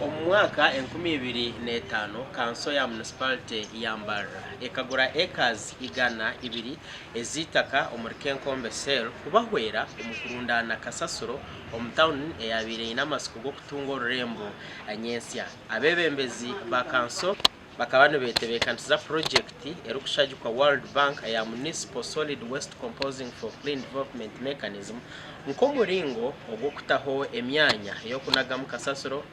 Omu mwaka 2005, kanso ya Munisiparite ya Mbarara ekagura ekazi 200 ez'eitaka omuri Kenkombe Cell kubahwera omu kurundaana kasasiro omu tauni eyabaire eine amatsiko g'okutunga orurembo nyentsya. Abeebembezi ba kanso bakaba nibetebeekanisiza purogyekiti erikushagikwa World Bank eya Municipal Solid Waste Composing for Clean Development Mechanism nk'omuringo ogw'okutaho emyanya ey'okunagamu kasasiro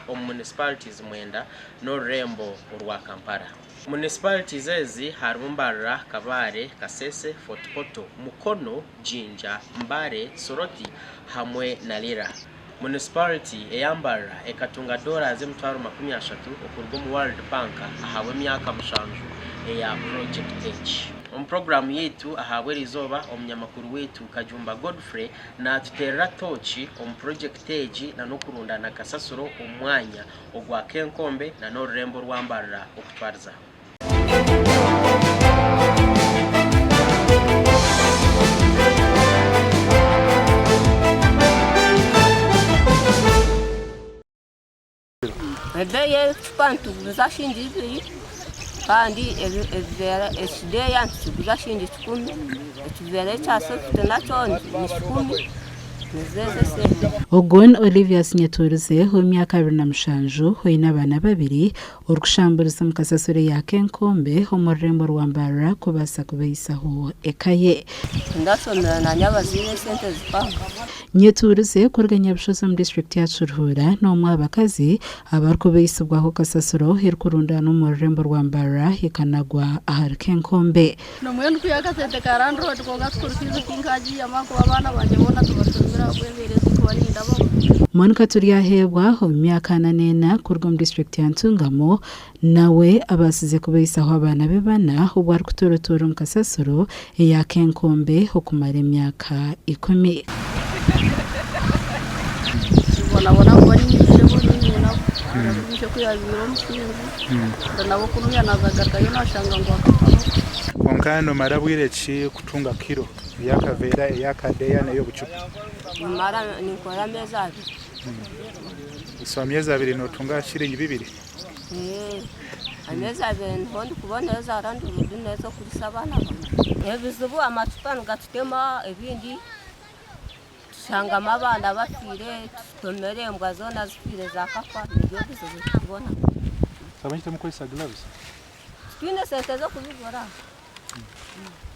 omu municipalities mwenda n'orurembo orwa Kampala. Municipalities ezi harimu Mbarara, Kabale, Kasese, Fort Portal, Mukono, Jinja, Mbale, Soroti hamwe na Lira. Munisipariti eya Mbarara ekatunga dollars 30,000 okuruga omu World Bank ahabw'emyaka mushanju eya purogyekiti egi. Omu puroguraamu yaitu ahabw'erizooba, omunyamakuru waitu Kajumba Godfrey natuteerera tooki omu purogyekiti egi n'okurundana kasasiro omu mwanya ogwa Kenkombe n'orurembo orwa Mbarara okutwariza hamwe. Ebeeyi y'ebicupa nituguza shilingi ibiri kandi ebiveera ekideeya nitukiguza shilingi kikumi, ekiveera ekya sofuti nakyo ni kikumi. Ogu ni Olivius Nyetuurize ow'emyaka 27 oine abaana babiri orikushamburiza omu kasasiro ya Kenkombe omu rurembo rwa Mbarara kubaasa kubaisaho eka ye. Tindashomera nanye abazaire esente zikanga. Nyetuurize kuruga Nyabushozi omu disiturikiti ya Kiruhura n'omwe aha bakazi abarikubaisibwaho kasasiro erikurundaanwa omu rurembo rwa Mbarara ekanagwa ahari Kenkombe. Mbwenu kwiha akasente ka landlord kwonka school fees tinkagiihamu ahakuba abaana bangye boona tibashomire ahabw'embeera ezi nkuba nindabamu. Monica Turyaheebwa omu myaka ana n'ena kuruga omu disiturikiti ya Ntungamo nawe abaasize kubaisaho abaana be bana obu arikutoorotoora omu kasasiro eya Kenkombe okumara emyaka ikumi. Nibonabona ahakuba niinye ishebo niinye nyinabo. Ishe ku yaabaire omusinzi, nabo kunuya naaza kugarukayo naashanga ngu akafa. Kwonka nomara bwire ki kutunga kiro ey'akaveera, ey'akadeeya n'ey'obucupa? Nimara ninkora ameezi abiri. So ameezi abiri notunga shiringi bibiri? Ee, ameezi abiri niho ndikubona eza landlord n'ez'okuriisa abaana bangye. Ebizibu amacupa nigatutema ebindi tushangamu abaana bafiire, tutomera embwa zoona zifiire zakafa, nibyo bizibu tukubona. Ahabw'enki timukukozesa gloves? Titwine sente z'okubigura.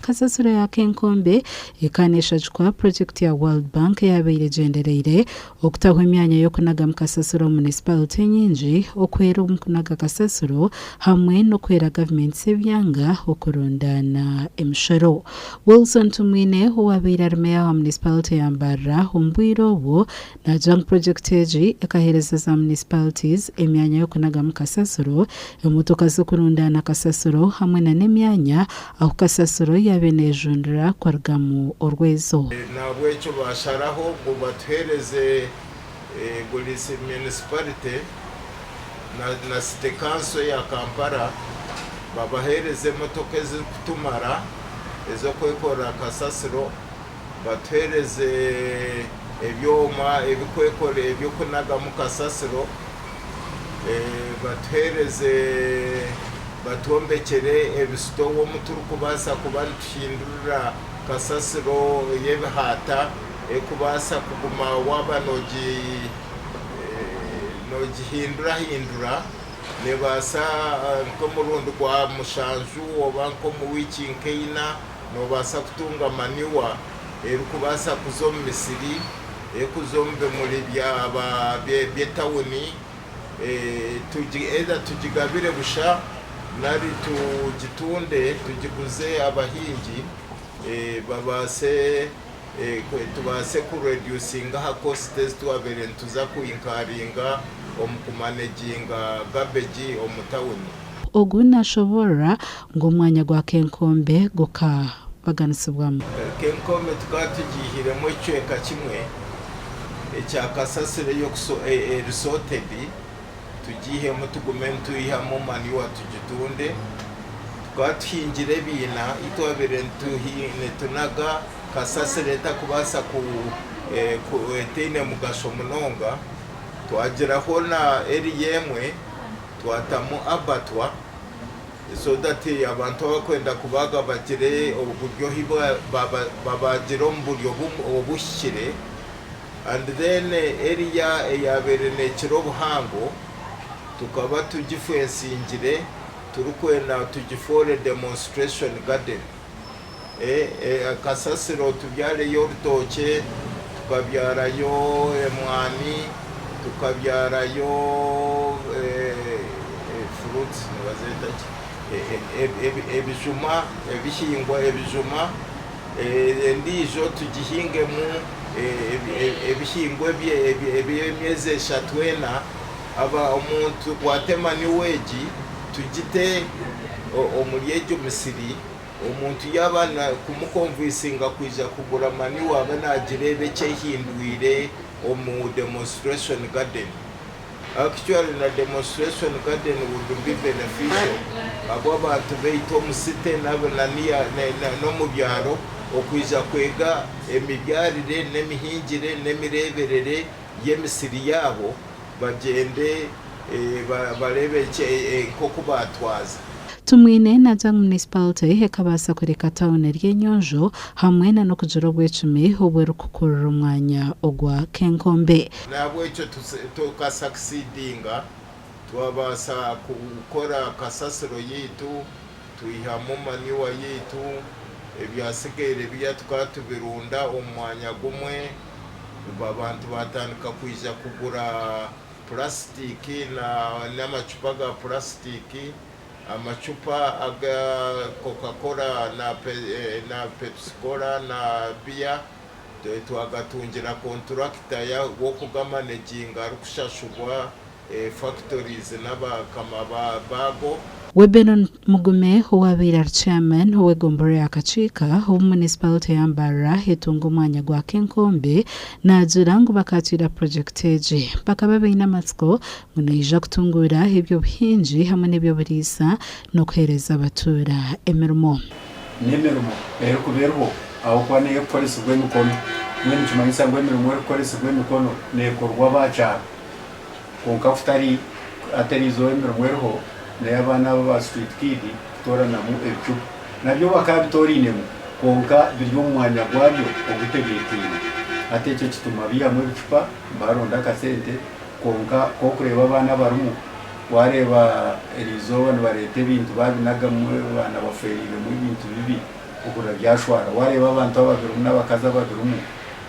Kasasiro ya Kenkombe ekaba neshagikwa purogyekiti ya World Bank eyabaire egyendereire okutaho emyanya y'okunagamu kasasiro omu munisipalite enyingi, okuhwera omu kunaga kasasiro hamwe n'okuhwera gavumenti z'ebyanga okurundaana emishoro. Wilson Tumwine owabaire ari meeya wa munisipalite ya Mbarara omu bwire obwo Naagira ngu purogyekiti egi ekaheereza za municipalities emyanya y'okunagamu kasasiro, emotoka z'okurundaana kasasiro hamwe na n'emyanya ahu kasasiro yaabaire neejundira kurugamu orwezo. Nahabwekyo basharaho ngu batuhereze buri municipality na city council ya Kampala babahereze emotoka ezirikutumara ez'okwekorera kasasiro. Batuheereze ebyoma ebikwekora eby'okunagamu kasasiro, batuheereze batwombekyere ebisitowa omu turikubaasa kuba nituhindurira kasasiro y'ebihaata erikubaasa kuguma waaba noogihindurahindura neebaasa nk'omurundi gwa mushanju oba nk'omu wiiki nk'eina. Noobaasa kutunga manure erikubaasa kuza omu misiri, erikuza omu bimuri by'etauni, either tugigabire busha nari tugitunde tugiguze abahingi babaase tubaase ku reducinga aha cost ezi twabaire nituza ku inkaringa omu kumaneginga garbage omu tauni. Ogu nashoboorora ngu omwanya gwa Kenkombe gukabaganisibwamu. Kenkombe tukaba tugiihiremu ekicweka kimwe ekya kasasiro eri sorted tugiihemu tugume nitwihamu manure tugitunde. Tukaba tuhingire ebiina ei twabaire nitunaga kasasiro etakubaasa etaine mugasho munonga. Twagiraho na area emwe twatamu abattoir so that abantu abakwenda kubaaga bagire oburyo ahu babaagire omu buryo obuhikire and then area eyabaire nekira obuhango tukaba tugifensingire turikwenda tugifoore demonstration garden. Kasasiro tubyareyo orutookye, tukabyarayo emwani, tukabyarayo fruits nibazeeta ki? Ebijuma, ebihingwa ebijuma, endiijo tugihingemu ebihingwa eby'emyezi eshatu ena, omuntu tukwate manure egi tugite omuri egyo misiri. Omuntu yaaba kumukonvisinga kwija kugura manure abe nagireeba eki ehindwire omu demonstration garden. Actually na demonstration garden would be beneficial ahabw'abantu baitu omu city n'omu byaro okwija kwega emibyarire n'emihingire n'emireeberere y'emisiri yaabo bagyende bareebe nk'oku baatwaza. Tumwine naagira ngu Municipality ekabaasa kureka tauni eri enyonjo hamwe na n'okugira obwecumi oburikukurira omwanya ogwa Kenkombe. Nahabwekyo tukasakisidinga twabaasa kukora kasasiro yaitu, twihamu manure yaitu, ebyasigaire biriya tukaba tubirunda omu mwanya gumwe, abantu baatandika kwija kugura purasitiiki n'amacupa ga purasitiiki, amacupa aga Coca-Cola na Pepsi-Cola na biya, twagatungira konturakita w'okugamanejinga arikushashurwa factories n'abakama baago. We Benon Mugume owaabaire ari Chairman ow'egomborora ya Kakiika obu Municipality ya Mbarara etunga omwanya gwa Kenkombe naagira ngu bakakiira purojekiti egi. Bakaba baine amatsiko ngu neija kutunguura eby'obuhingi hamwe n'eby'oburiisa n'okuheereza abatuura emirimo. N'emirimo erikuba eriho ahabw'okuba n'ey'okukoresibwa emikono. Mbwenu nikimanyisa ngu emirimo erikukoresibwa emikono neekorwa aba kyaro. Kwonka kutari hati eriizooba emirimo eriho n'ey'abaana aba aba street kid kutooranamu ebicupa. Nabyo bakaabitoorainemu kwonka biri omu mwanya gwabyo ogutebeekaine. Hati ekyo kituma baihamu ebicupa baaronda akasente kwonka ku orikureeba abaana abarimu waareeba eriizooba nibareeta ebintu baabinagamu abaana bafeereiremu ebintu bibi ohurira byashwara. Waareeba abantu ababirimu n'abakazi ababirimu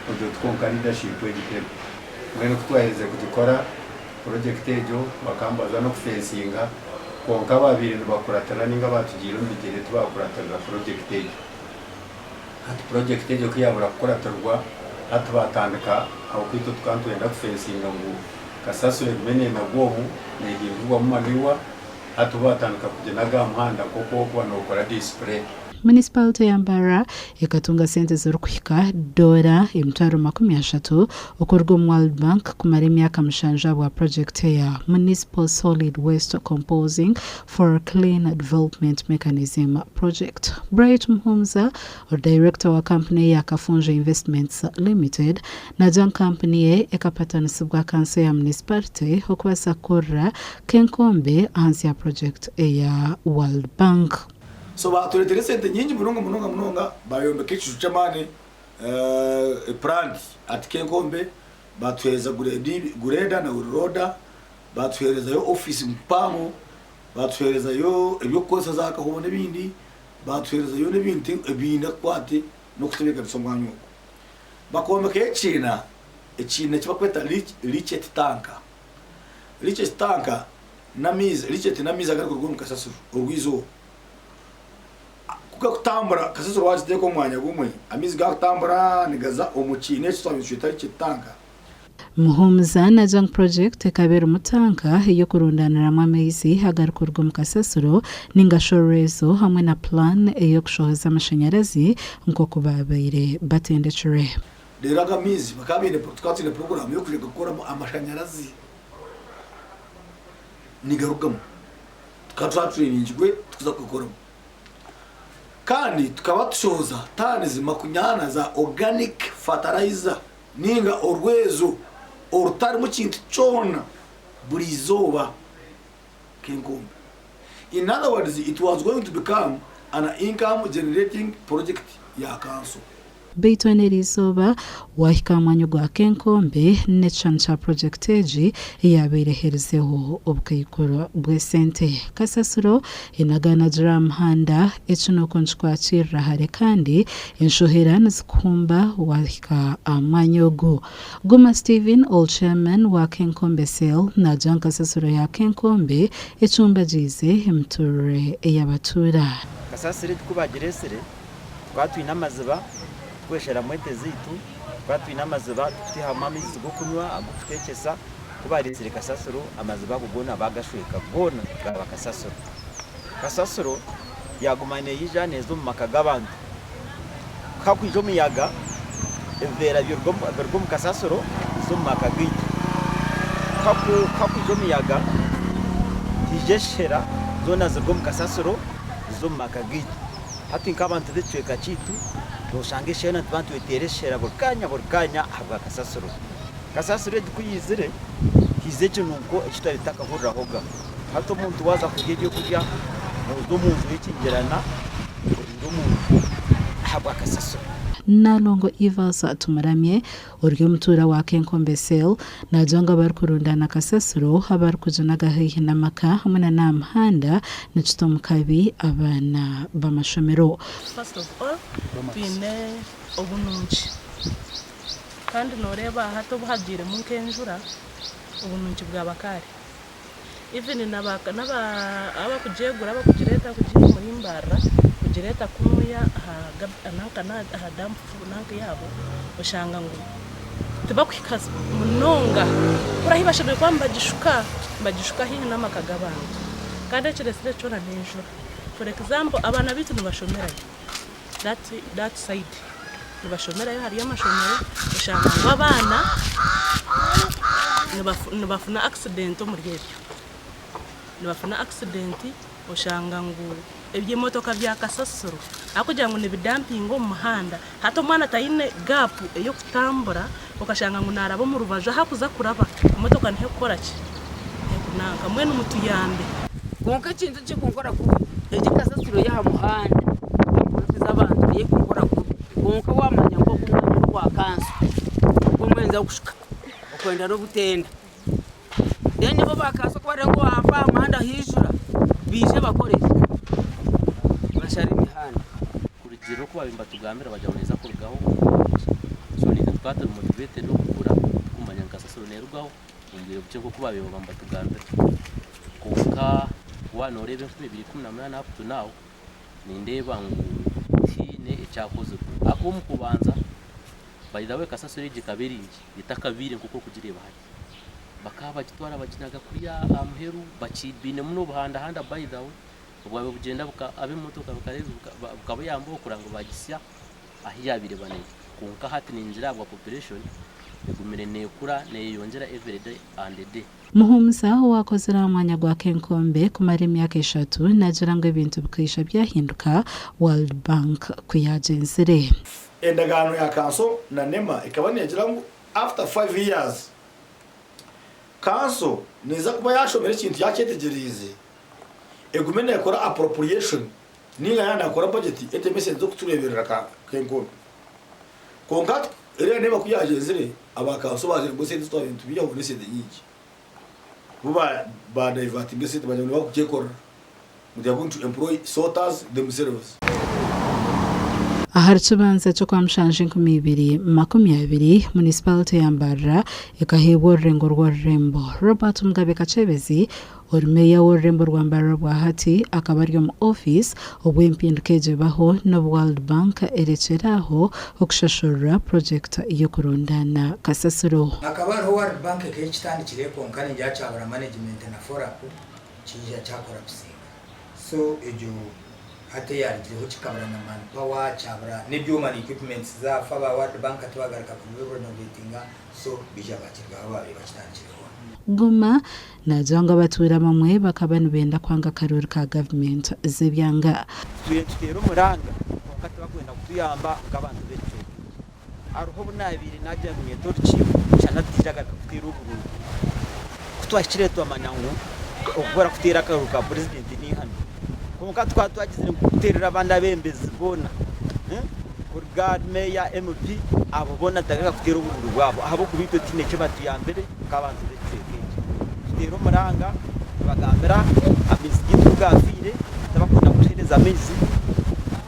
ogira oti kwonka leadership egi teriho. Mbwenu ku twaherize kugikora purojekiti egyo bakambaza n'okufensinga kwonka abaabaire nibakuratirira nainga abaatugiire omu bigyere tibaakuratirira purojekiti egyo. Hati purojekiti egyo ku yaabura kukuratirwa hati baatandika ahabw'okuba itwe tukaba nitwenda kufensinga ngu kasasiro egume neenagwa omu neehindurwamu manure hati bo baatandika kuginaga aha muhanda nk'oku orikuba nookora display. Municipality ya Mbarara ekatunga sente zirikuhika doora 300,000 okuruga omu World Bank kumara emyaka mushanju ahabwa purojekiti eya Municipal Solid Waste Composing for Clean Development Mechanism Project. Bright Muhumuza, ori dayirekita wa kampuni eya Kafunjo Investments Limited naagira ngu kampuni ye ekapatanisibwa kanso ya munisiparite okubaasa kukurira Kenkombe ahansi ya purojekiti eya World Bank. So baatureetera esente nyingi munonga munonga munonga baayombeka ekiju ky'amaani plant at Kenkombe, baatuheereza grader na wheel loader, baatuheerezayo office mpango, baatuheerezayo eby'okukozesa za kahoobo n'ebindi, baatuheerezayo n'ebintu ebiine akakwate n'okutebeekanisa omwanya ogwo. Bakombekayo ekiina, ekiina eki barikweta leachate tank. Leachate tank n'amaizi, leachate n'amaizi agarikuruga omu kasasiro orwizi orwo. Ku garikutambura, kasasiro waagiteeka omu mwanya gumwe, amaizi gaakutambura nigaza omu kiina eki twabaire nitweta leachate tank. Muhumuza naagira ngu purojekiti ekaba erimu tanka ey'okurundaaniramu amaizi agarikuruga omu kasasiro ninga shi orwezo hamwe na pulaani ey'okushohoza amashanyarazi nk'oku baabaire batendekirwe. Reero ago amaizi bakaba baine, tukaba twine puroguraamu y'okwija kukoramu amashanyarazi. Nigarugamu. Tukaba twatureningirwe tukuza kugakoramu. Kandi tukaba tushohoza tanizi makunyana za organic fertilizer ninga orwezo. orutarimu kintu kyona buri izooba Kenkombe. In other words, it was going to become an income generating project ya kanso. Beitu n'eriizooba waahika aha mwanya ogwa Kenkombe n'ekishushani kya purojekiti egi eyaabaire eherizeho obukaikuru bw'esente. Kasasiro enaganagira aha muhanda, ekinuuko nikikwakirira hare kandi enshohera nizikuhumba waahika aha mwanya ogu. Guma Steven Old Chairman wa Kenkombe Cell naagira ngu kasasiro ya Kenkombe ecumbagiize emituurire y'abatuura. Kasasiro egi ku baagireetsire, tukaba twine amaziba tukwesheramu ente zaitu, tukaba twine amaziba tukutaihamu amaizi g'okunywa, ag'okuteekyesa. Ku baareetsire kasasiro, amaziba ago goona baagashweka goona gaaba kasasiro. Kasasiro yaaguma neija neeza omu maka g'abantu. Ku hakwija omuyaga, ebiveera biruga omu kasasiro biza omu maka gaitu. Ku hakwija omuyaga, haija eshera zoona ziruga omu kasasiro ziza omu maka gaitu. Hati nk'abantu b'ekicweka kyaitu, noshanga eshera nituba nitweteera eshera buri kaanya buri kaanya ahabwa kasasiro. Kasasiro egi ku yaizire, haija ekinunko eki twari tutakahurirahoga. Hati omuntu waaza kurya ebyokurya, nooza omu nju oyekingirana, orinde omunju ahabwa kasasiro. Nalongo Evas Tumuramye ori omutuura wa Kenkombe Cell naagira ngu abarikurundaana kasasiro abarikuginaga haihi n'amaka hamwe na n'aha muhanda nikita omu kabi abaana b'amashomero. First of all twine obunungi kandi noreeba hati obu hagiiremu nk'enjura obunungi bwaba kare. Even naba abakugyegura abakugireeta kugiiha omuri Mbarara kugireeta kunuya aha aha dump nanka yaabo oshanga ngu tibakuhika munonga kuri ahu bashemereire kuba nibagishuka nibagishuka haihi n'amaka g'abantu kandi ekireetsire kyona n'enjura. For example abaana baitu nibashomerayo that that side nibashomerayo hariyo amashomero oshanga ngu abaana nibafuna accident omuri ebyo nibafuna accident oshanga ngu eby'emotoka bya kasasiro ahabw'okugira ngu nibidampinga omu muhanda hati omwana taine gap ey'okutambura okashanga ngu naaraba omu rubaju ahu akuza kuraba emotoka niho ekukora ki ekunanka mbwenu mutuyambe. Kwonka ekintu ekirikunkora kubi egi kasasiro y'aha muhanda erikuza abantu niyo erikunkora kubi kwonka waamanya ngu ogu omwanya n'ogwa kanso ogwo omwanya nibaza kukushuka okwenda n'obutenda then bo ba kanso ku barikureeba ngu aha muhanda haijura baije bakore ki bashare emihanda. Kurugiirira oku baabaire nibatugambira bagira ngu neeza kurugaho omu bwire bukye. So naitwe tukaba turi motivated okugura tukumanya ngu kasasiro neerugaho omu bwire bukye nk'oku baabaire baba nibatugambira. Kwonka waaba nooreeba 2018 up to now, nindeeba ngu tihaine ekyakozirwe. Ahakuba omu kubanza, by the way kasasiro egi ekaba eri nkye, etakabaire nk'oku orikugireeba hati. Bakaba bagitwara baginaga kuriya aha muheru, bainemu n'obuhandahanda by the way. Obwabaire bugyenda ab'emotoka bukabayambaho kureba ngu baagitsya ahu yaabaire eba neehika. Kwonka hati ningira ahabwa population egumire neekura neeyeyongyera every day and a day. Muhumuza owaakozire aha mwanya gwa Kenkombe kumara emyaka eshatu naagira ngu ebintu bikaija byahinduka World Bank ku yaagyenzire. Endagaano ya kanso na nema ekaba neegira ngu after 5 years kanso neeza kuba yaashomire ekintu yaakyetegyereize egume neekora appropriation ninga yaaba naakora budget etemu esente z'okutureeberera Kenkombe. Kwonka hati eriya nema ku yaagyenzire aba kanso baagira ngu esente ezi twabaire nitubiihaho n'esente nyingi. Bo ba divertinga esente baagira ngu nibakukyekorera ngu they are going to employ sorters themselves. Ahari Kibanza ky'Okwamushanju 2020, Munisiparite ya Mbarara ekaheebwa orurengo rw'orurembo. Robert Mugabe Kakyebezi, ori Meeya w'orurembo rwa Mbarara obwa hati, akaba ari omu ofiisi obu empinduka egyo ebaho n'obu World Bank erekyera aho okushashurira purogyekiti y'okurundaana kasasiro. Hakaba hariho World Bank ekaba ekitandikire kwonka ningira kyabura management na follow up kyaija kyakorapusinga so egyo hati eyarugireho kikabura na man power kyabura n'ebyoma na equipments zaafa aba World Bank tibagaruka kubirenovatinga so baija bakirugaho ababaire bakitandikire hoona. Guma naagira ngu abatuura abamwe bakaba nibenda kwanga akaruuru ka gavumenti z'ebyanga. Tutwire nituteera omuranga kwonka tibakwenda kutuyamba nk'abantu b'ekicweka eki. Hariho obu naabaire naagira ngu nyete orukiiko shana tutaija garuka kuteera oburuuru. Ku twahikire twamanya ngu okukora kuteera akaruuru ka purezidenti n'eihano. Kwonka tukaba twagizire ngu kuteerera abandi abeebembezi boona kuruga ahari meeya, MP, abo boona tutagaruka kuteera oburuuru bwabo ahabw'okuba itwe tihaine eki batuyambire nk'abantu b'ekicweka eki. Tuteera omuranga tubagambira amaizi gaitu ku gaafiire tibakwenda kutuheereza amaizi.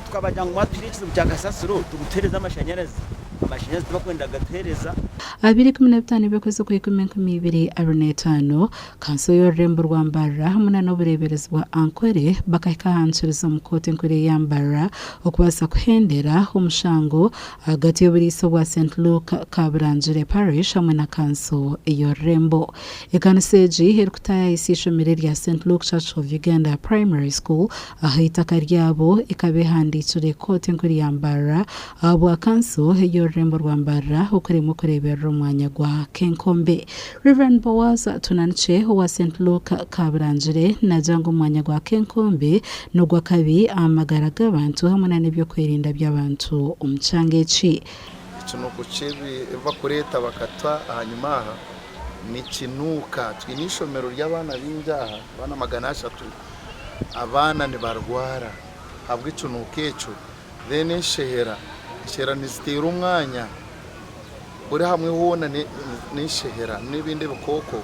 Tukabagira ngu mwatuhire ekizibu kya kasasiro tugutuhereze amashanyarazi, amashanyarazi tibakwenda kugatuhereza. Abiri ikumi na bitaano by'okwezi kwa ikumi enkumi ibiri abiri n'etaano, Kanso y'orurembo rwa Mbarara hamwe na n'obureeberezi bwa Ankole bakahika aha nkiriza omu kooti enkuru eya Mbarara okubaasa kuhendera omushango ahagati y'oburiisa obwa St Luke Kaburangire Parish hamwe na kanso y'orurembo. Ekanisa egi erikutaayayisa eishomero erya St Luke Church of Uganda Primary School Aha eitaka ryabo ekaba ehandiikire kooti enkuru ya Mbarara ahabwa kanso ey'orurembo rwa Mbarara okuremwa okureeberera omwanya gwa Kenkombe. Rev. Boaz Tunanukye owa St. Luke Kaburangire naagira ngu omwanya gwa Kenkombe n'ogw'akabi aha magara g'abantu hamwe na n'eby'okwerinda by'abantu omu kyanga eki. Ekinuuko ky'ebi barikureeta bakata ahanyima aha nikinuuka. Twine eishomero ry'abaana baingi aha, abaana 300. Abaana nibarwara ahabw'ekinuuko ekyo then enshehera, enshehera niziteera omwanya buri hamwe hoona n'enshehera n'ebindi ebikooko,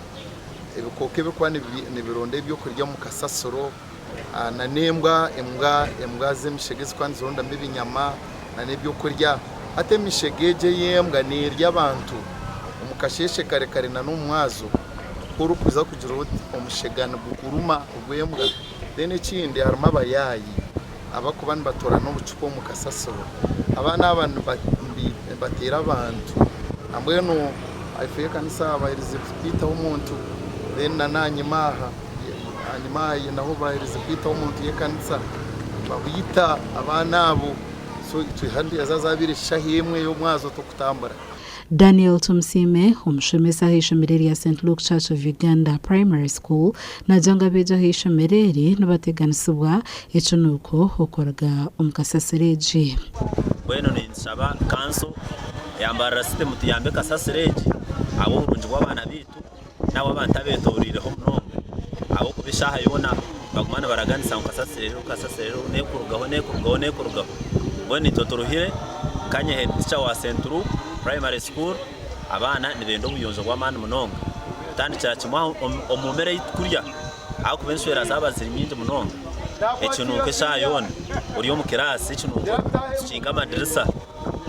ebikooko ebirikuba nibironda ebyokurya omu kasasiro nana embwa, embwa embwa z'emishega ezirikuba nizirondamu ebinyama nana ebyokurya. Hati emishega egi ey'embwa neerya abantu omu kasheeshe kare kare nana omu mwazo. Ku orikuza kugira oti omushega nigukuruma ogw'embwa. Then ekindi harimu abayaayi abarikuba nibatorana obucupa omu kasasiro. Abaana aba nibateera abantu. Nambwenu ahaifo y'ekanisa baherize kwitaho omuntu then na n'ahanyima aha ahanyima aha naho baherize kwitaho omuntu y'ekanisa babwita abaana abo. So itwe hati zabaire eshaaha emwe y'omwazo turikutambura. Daniel Tumusiime, omushomesa aha ishomero erya St Luke Church of Uganda Primary School naagira ngu abeegi aha ishomero eri nibateganisibwa ekinuuko okuruga omu kasasiro egi. Mbwenu ninshaba kanso ya Mbarara City mutuyambe kasasiro egi ahabw'oburungi bw'abaana baitu n'ahabw'abantu abetoroireho munonga ahabw'okuba eshaaha yoona nibaguma nibaraganisa ngu kasasiro eriho, kasasiro eriho, n'ekurugaho, n'ekurugaho, n'ekurugaho. Mbwenu itwe turuhire nkanye head teacher wa St Luke primary school abaana nibenda obuyonjo bw'amaani munonga kutandikira kimwe omu mere ei tukurya ahakuba enshwera zaaba ziri nyingi munonga ekinuuko eshaaha yoona ori omu kiraasi ekinuuko tukinga amadirisa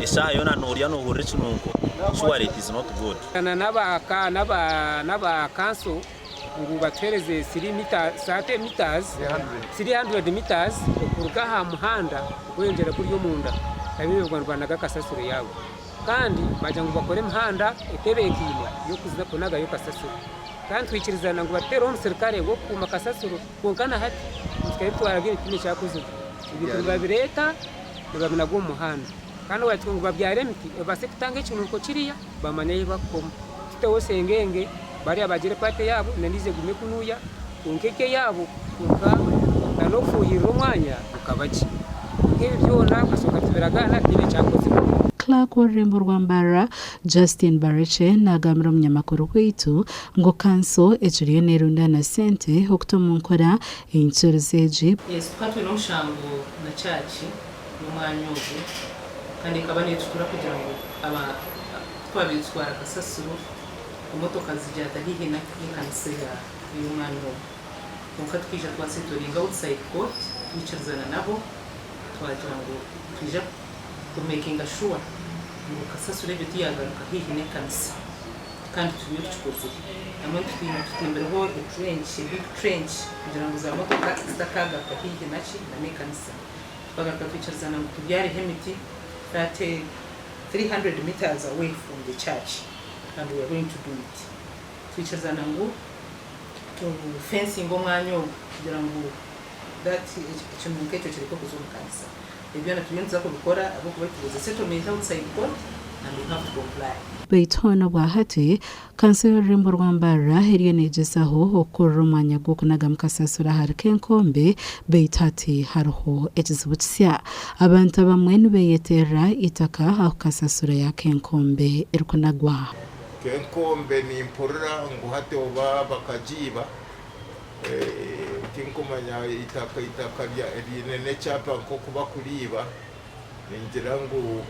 eshaaha yoona noorya noohurira ekinuuko surely it is not good. Na n'aba kanso ngu batuheereze 30 meters, 300 meters okuruga aha muhanda okweyongyera kuriya omunda nabyo nibanaga kasasiro yaabo. Kandi baagira ngu bakore emihanda etebeekaine y'okuza kunagayo kasasiro. Kandi twikirizana ngu batuteereho omusirikare w'okukuuma kasasiro kwonka na hati omusirikare twarabire tihaine eki akozire. Ebintu nibabireeta nibabinaga omu muhanda. Kandi wagira ngu babyare emiti ebaase kutanga ekinuuko kiriya bamanye ahu bakukoma. Tuteho sengenge bariya bagire part eyaabo n'endiijo egume kunuya kwonka eri eyaabo kwonka n'okufuuhirira omwanya gukaba gye. Kwonka ebi byona tukashoka tubiragaana tihaine ekyakozirwe. Clerk w'orurembo rwa Mbarara, Justine Barekye naagambira omunyamakuru waitu ngu kanso ekiriyo neerundaana sente okuta omu nkora enyikirizo egi. Yes, tukaba twine omushango na church y'omwanya ogu kandi ekaba netutura kugira ngu aba twabaire tutwara kasasiro emotoka zigyata haihi n'ekanisa ey'omwanya ogu. Kwonka tukaija twasetoringa outside court twikirizana nabo twagira ngu nitwija kumekinga sure ngu kasasiro egyo tiyagaruka haihi n'ekanisa kandi turiyo tukikozire. Hamwe tutimbireho etrench, a big trench kugira ngu za motoka zitakagaruka haihi naki n'ekanisa. Twagaruka twikirizana ngu tubyareho emiti 30 300 metres away from the church and we are going to do it. Twikirizana ngu tu fencinge omwanya ogu kugira ngu that ekinunko ekyo kireke kuza omu kanisa. Ebyo byona turiyo nituza kubikora ahabw'okuba it was a settlement outside court. And we have to comply. Beitu hoona obwahati, Kanso y'orurembo rwa Mbarara eriyo neegyezaho okukurura omwanya gw'okunagamu kasasiro ahari Kenkombe beitu hati hariho ekizibu kisya. Abantu abamwe nibeeyeterera eitaka ahu kasasiro ya Kenkombe erikunagwa. Kenkombe nimpurira ngu hati oba bakagiiba tinkumanya eitaka eitaka riine n'ekyapa nk'oku bakuriiba. Ningira ngu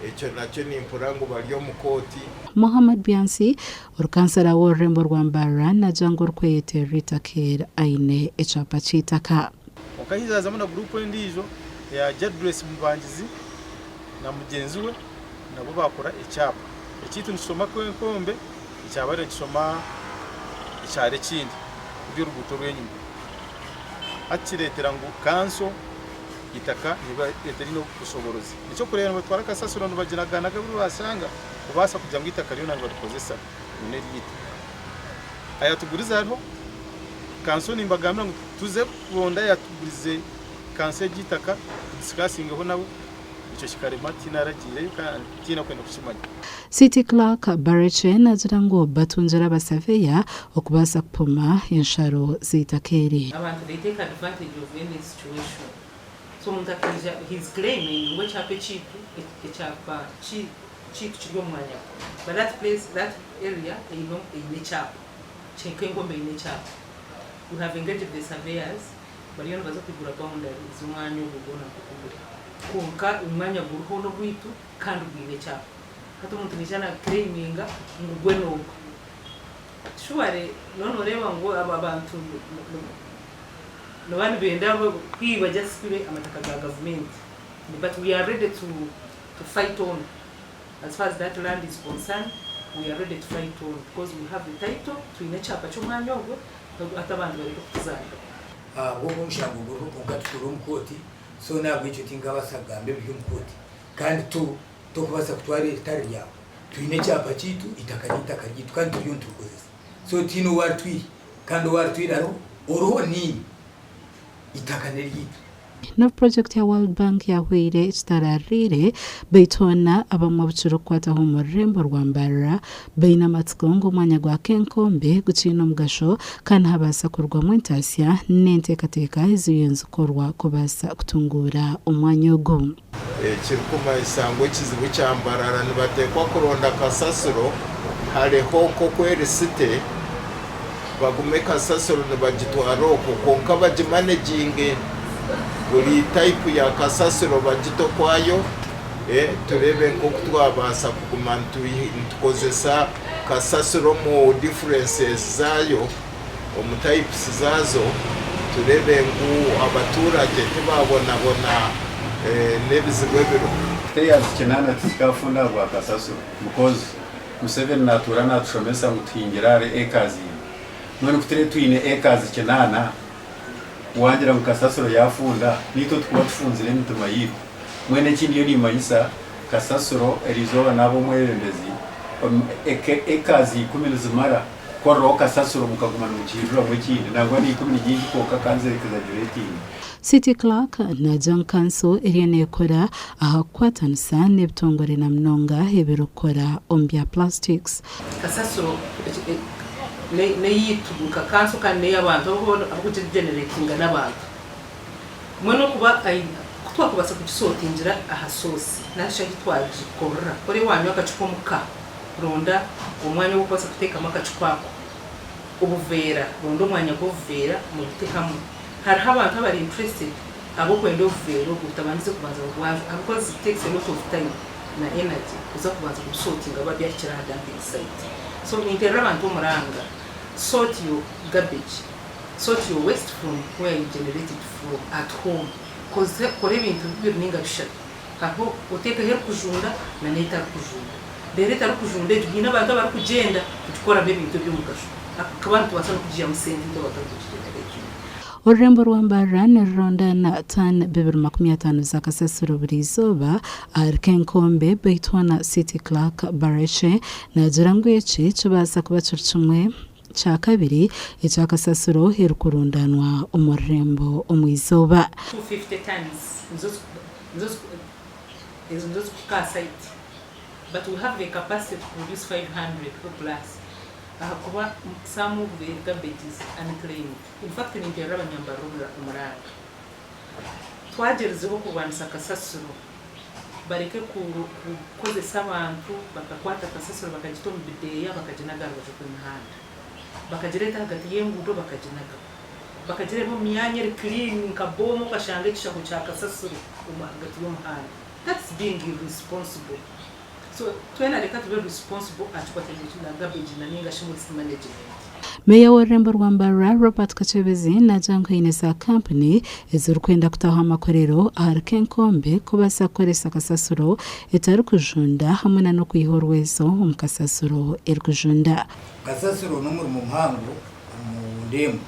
ekyo nakyo nimpurira ngu bari omu kooti. Mohammed Byansi, orukansara w'orurembo rwa Mbarara nagira ngu orikweyeterera eitaka eri aine ekyapa ky'eitaka. Kwonka haija hazamu na guruupu endiijo eya Jadress Mubangizi na mugyenzi we nabo baakora ekyapa. Ekyaitu nikishoma Kwenkombe, ekya bariya nikishoma ekyaro ekindi kuri oruguuto orw'enyima. Hati kireetera ngu kanso eitaka niriba ritariine bushoboorozi. Eky'okureeba nibatwara kasasiro nibaginaganaga abu bashanga kubaasa kugira ngu eitaka ryona nibarikozesa ngu n'eryaitu. Ayatugurize hariho kanso nimbagambira ngu tuze kuronda ayatugurize kanso egi eitaka tudisikasingeho nabo, ekyo kikarema tihaine kandi tihaine orikwenda kukimanya. City Clerk Barekye naagira ngu batungire abasaveya okubaasa kupima ensharo z'eitaka eri. Abantu they take advantage of any situation so omuntu akaija he is claiming ngu ekyapa ekyaitu ekyapa kyaitu kiri omu mwanya gwe but that place that area eine eine ekyapa Kenkombe eine ekyapa we have engaged the surveyors bariyo nibaza kwigura boundary z'omwanya ogwo gwona nk'oku guri kwonka omwanya guriho n'ogwaitu kandi gwine ekyapa hati omuntu naija na claiminga ngu gwe n'ogwe surely noba noreeba ngu aba abantu nibaba nibenda kwiba just kwiba amataka ga gavumenti but we are ready to to fight on as far as that land is concerned we are ready to fight on because we have the title twine ekyapa ky'omwanya ogwo hati abantu bareke kutuzaanira. Ahabw'oku omushango guriho kwonka tituri omu kooti so n'ahabw'ekyo tinkabaasa kugamba ebiri omu kooti kandi tu tokubaasa kutwara eritari ryawe. Twine ekyapa kyaitu, eitaka n'eitaka ryaitu kandi turiyo niturikozesa so tihaine ou aritwiha kandi ou aritwire hariho oriho niinye, eitaka n'eryaitu. N'obu purojekiti ya World Bank yahweire kitaraariire, beitu hoona abamwe abu kirikukwataho omu rurembo rwa Mbarara baine amatsiko ngu omwanya gwa Kenkombe gukiine omugasho kandi nihabaasa kurugwamu entaasya n'enteekateeka eziriyo nizikorwa kubaasa kutunguura omwanya ogu. Ekirikumanyisa ngu ekizibu kya Mbarara nibateekwa kuronda kasasiro hareho nk'oku eri site bagume kasasiro nibagitwara okwo kwonka bagimaneginge buri type ya kasasiro bagite okwayo tureebe nk'oku twabaasa kuguma nitukozesa kasasiro omu differences zaayo omu types zaazo tureebe ngu abaturagye tibabonabona n'ebizibu ebiriho. Hectares kinaana tizikafunda ahabwa kasasiro because Museveni natuura natushomesa ngu tuhingire ahari acres ina. Mbwenu ku turiyo twine acres kinaana wangira ngu kasasiro yafunda naitwe tukuba tufunzire emitima yaitu. Mbwenu eki ndiyo nimanyisa kasasiro erizooba naaba omwebembezi acres ikumi nizimara Kukoreraho kasasiro mukaguma nimukihinduramu ekindi, nangwa n'eikumi ni nyingi kwonka ka nze exaggerating. City Clerk naagira ngu kanso eriyo neekora aha kukwatanisa n'ebitongore na munonga ebirikukora omu bya plastics. Kasasiro n'eyaitu nka kanso kandi n'ey'abantu abarikugigeneratinga n'abantu. Mbwenu okuba ku twakubaasa kugisootingira aha source narishi ahu twagikorera, kore wanywa akacupa omuka. Ronda omwanya ogu orikubaasa kuteekamu akacupa ako, obuveera, ronda omwanya gw'obuveera mubite hamwe. Hariho abantu abari interested ab'okwenda obuveera obwo butabandize kubanza bwajwa ahabw'okuba it takes a lot of time na energy kuza kubanza kubisortinga biba byahikire aha dumping site. So ninteerera abantu omuranga, sort your garbage, sort your waste from where you generate it from at home. Kozesa kora ebintu bibiri ninga bishatu. Hariho oteekaho erikujunda na n'etarikujunda. Reero etarikujunda egyo haine abantu abarikugyenda kugikoramu ebintu eby'omugasho. Ahakuba nitubaasa n'okugiihamu sente itwe abatarikugijenereetinga. Orurembo rwa Mbarara nirurondana taani 250 za kasasiro buri izooba ahari Kenkombe beitu hoona City Clerk Barekye naagira ngu eki kibaasa kuba kiri kimwe kya kabiri ekya kasasiro erikurundanwa omu rurembo omu izooba. 250 tons nizo Ezo nizo zikuhika aha site. But we have the capacity to produce 500 or plus ahakuba some of the garbage is unclaimed. In fact ninterera abanyambarara omuranga. Twagyerizeho kurwanisa kasasiro bareke kukozesa abantu bakakwata kasasiro bakagita omu bideeya bakaginaga aha rubaju rw'emihanda. Bakagireeta ahagati y'enguudo bakaginagaho. Bakagireeba omu myanya eri clean nka booma okashanga ekishaho kya kasasiro omu ahagati y'omuhanda. That's being irresponsible. So twena reka tube responsible aha kikwatiraine na garbage na ninga shi waste management. Meeya w'orurembo rwa Mbarara, Robert Kakyebezi naagira ngu haine za kampuni ezirikwenda kutaho amakorero ahari Kenkombe kubaasa kukoresa kasasiro etarikujunda hamwe na n'okwiha orwezo omu kasasiro erikujunda. Kasasiro n'omurimo muhango omu ndembo.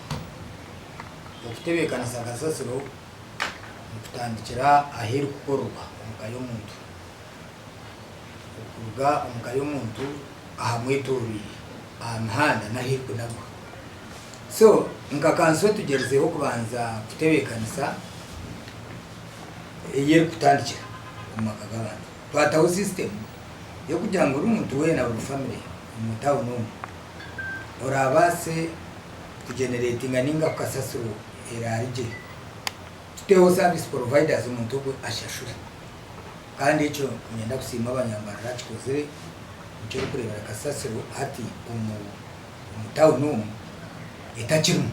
Okutebeekanisa kasasiro nikutandikira ahu erikukorerwa omu ka y'omuntu. Okuruga omu ka y'omuntu aha mwetooroire, aha mihanda n'ahu erikunagwa. So nka kanso tugyerizeho kubanza kutebeekanisa ei erikutandikira omu maka g'abantu. Twataho system y'okugira ngu buri muntu weena buri family omu town omu oraabaase kugeneretinga ninga kasasiro eraarugye tuteho service providers omuntu ogwe ashashure. Kandi ekyo niinyenda kusiima abanyambarara kikozire nikyo orikureebera kasasiro hati omu omu tawuni omu etakirimu.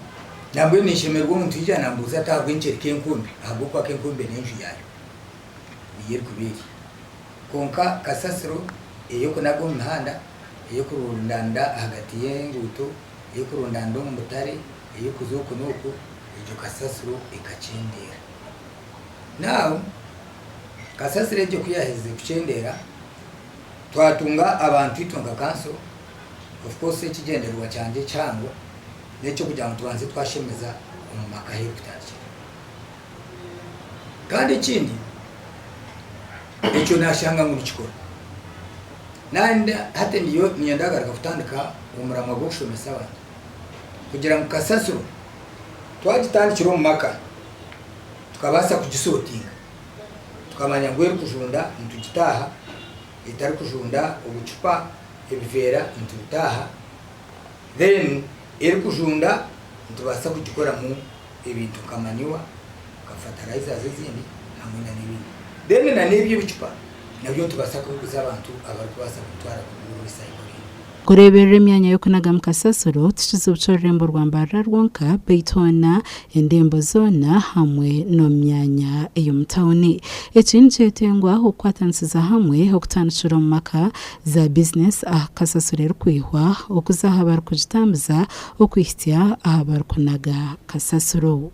Nambwenu ninshemererwa omuntu yaija nambuuza ati ahabw'enki eri Kenkumbi ahabw'okuba Kenkumbi n'enju yaayo niyo erikuba eri. Kwonka kasasiro ey'okunaga omu mihanda, ey'okurundanda ahagati y'enguuto, ey'okurundanda omu butare, ey'okuza oku n'oku, egyo kasasiro ekakyendeera. Now kasasiro egyo ku yaherize kukyendeera, twatunga abantu itwe nka kanso, of course ekigyendererwa kyangye ekihango n'ekyokugira ngu tubanze twashemeza omu maka ahu erikutandikira. Kandi ekindi, ekyo nashanga ngu nikikora. Nandi hati ndiyo niinyenda kugaruka kutandika omuramwa gw'okushomesa abantu kugira ngu kasasiro twagitandikira omu maka tukabaasa kugisotinga tukamanya ngu erikujunda nitugitaaha, etarikujunda obucupa, ebiveera nitubitaaha then erikujunda nitubaasa kugikoramu ebintu nka manure, nka fertilizers ezindi hamwe na n'ebindi. Then na n'ebyo ebicupa nabyo nitubaasa kubiguza abantu abarikubaasa kubitwara kubirecyclinga. Kureeberera emyanya y'okunagamu kasasiro ti kizibu ky'orurembo rwa Mbarara rwonka beitu hoona endembo zoona hamwe n'omu myanya ey'omu tauni. Eki nikyetengwa okukwatanisiza hamwe okutandikira omu maka, za bizinesi aha kasasiro erikwihwa okuza aha barikugitambuza okuhitsya aha barikunaga kasasiro.